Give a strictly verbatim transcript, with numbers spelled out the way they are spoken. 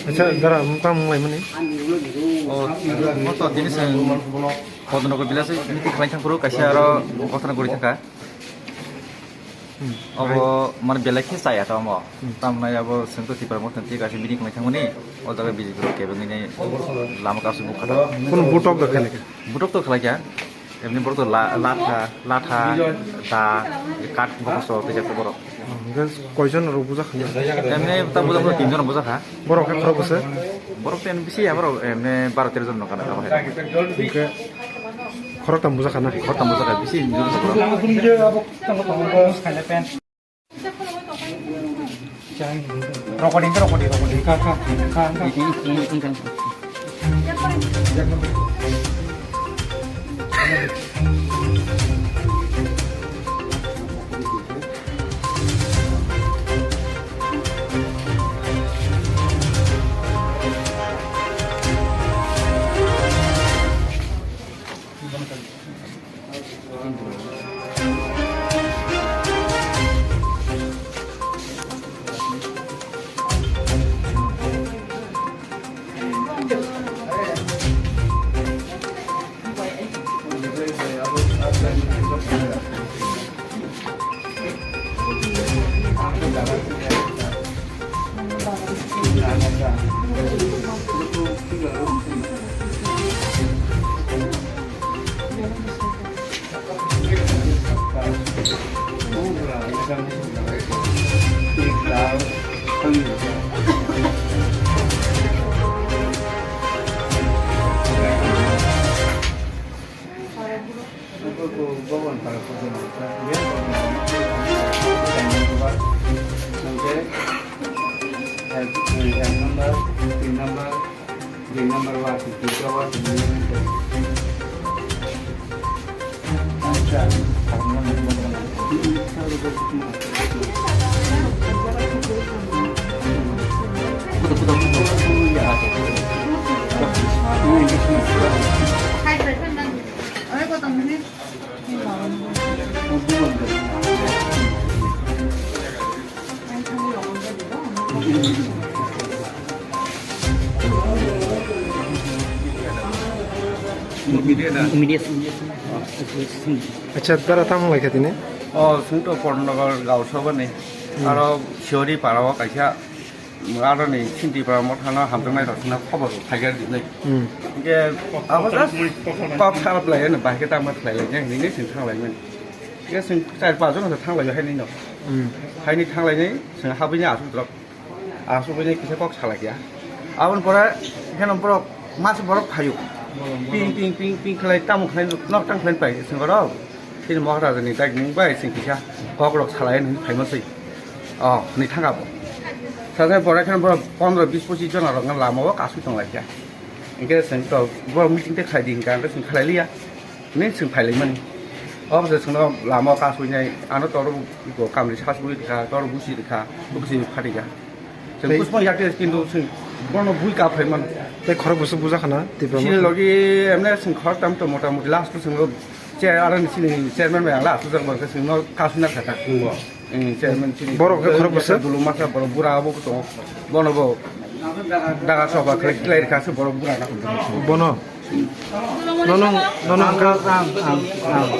Acha, dara, tamo wnglaimani? O, moto tini chwng Kodonogor village meeting khlai thangphuru kaisa aro ghotona gori thangkha. Hmm. Obo mane belai khe chaya tamo. Hmm. Tamni abo chwng to Tipra Motha twi kaisa meeting khlai thangmani. O jaga B J P rok kebengwi lama kasu bukha. Kono butok da khaini khe? Butok to khlai kha. Emni borok to la-, latha, latha, da, kat bokoso twijak borok. Hmm, hwnkhe koijon rok bujakha? Emni ta bujakha, tinjon bujakha. Borok khe khorok bwswk? Borok ten bisi ya, borok emni baro tero jon nokha na. Hwnkhe khoroktham bujakha na? Khoroktham bujakha, bisi injuri borok. Rokodi, rokodi, rokodi. Ka, ka, ka, ka. Ek number, tin number, dui number ward, tin number ward. Media. Acha, dara tamo lai kha tini? O, chwng to Kodonogor Gaon Sabha ni. Hmm. Aro Siori para o kaisa, aro ni Sinti para mothano hamjaknai rok sina khobor phaigar dinai. Hmm. Hingke abo just kok salap lai, ano bahai khe tamo khlai lai, hini ni sing thang lai mani. Hingke sing char pas jon thang lai hai ni no. Hmm. Hai ni thang lai ni, sing habwi ni asuk drop. Asuk bini kisa kok salai ya. Aboni pore, heno borok, mas borok phaio. Ping, ping, ping, ping khlai, tamo khlai, nok tang khlai pai, sing oro. Chini Maharajani daimung bai, sing kisa kok rok salai nini phaima sei. O, ni thanga bo. Sajai pore heno borok pondro, bis, pochis jona rok lama o kasui tong lai ya. Hingke sing to, borok meeting te khlai di hingka, hingke sing khlai liya. Nini sing phai lai mani. O bwsa sing no lama o kasui nai, ano toro bo kamri sasui rikha, toro busi rikha, busi phati kha. Chwng tei kusma yakte kintu chwng bono bui ka phai man. Tei khorok bwswk buja khana, Tipra Chini Motha? Logi emne chwng khorok tam to mota moti last to chwng lo chair, aro ni chini chairman bai ang last to chwng bo chwng no kasuna kha ta. Hmm, chairman chini. Borok khe khorok bwswk? Dulu masa borok bura abo to bono bo daga soba khlai khlai kha se borok bura na. Bono? Nono, nono ang, ang, ang, ang.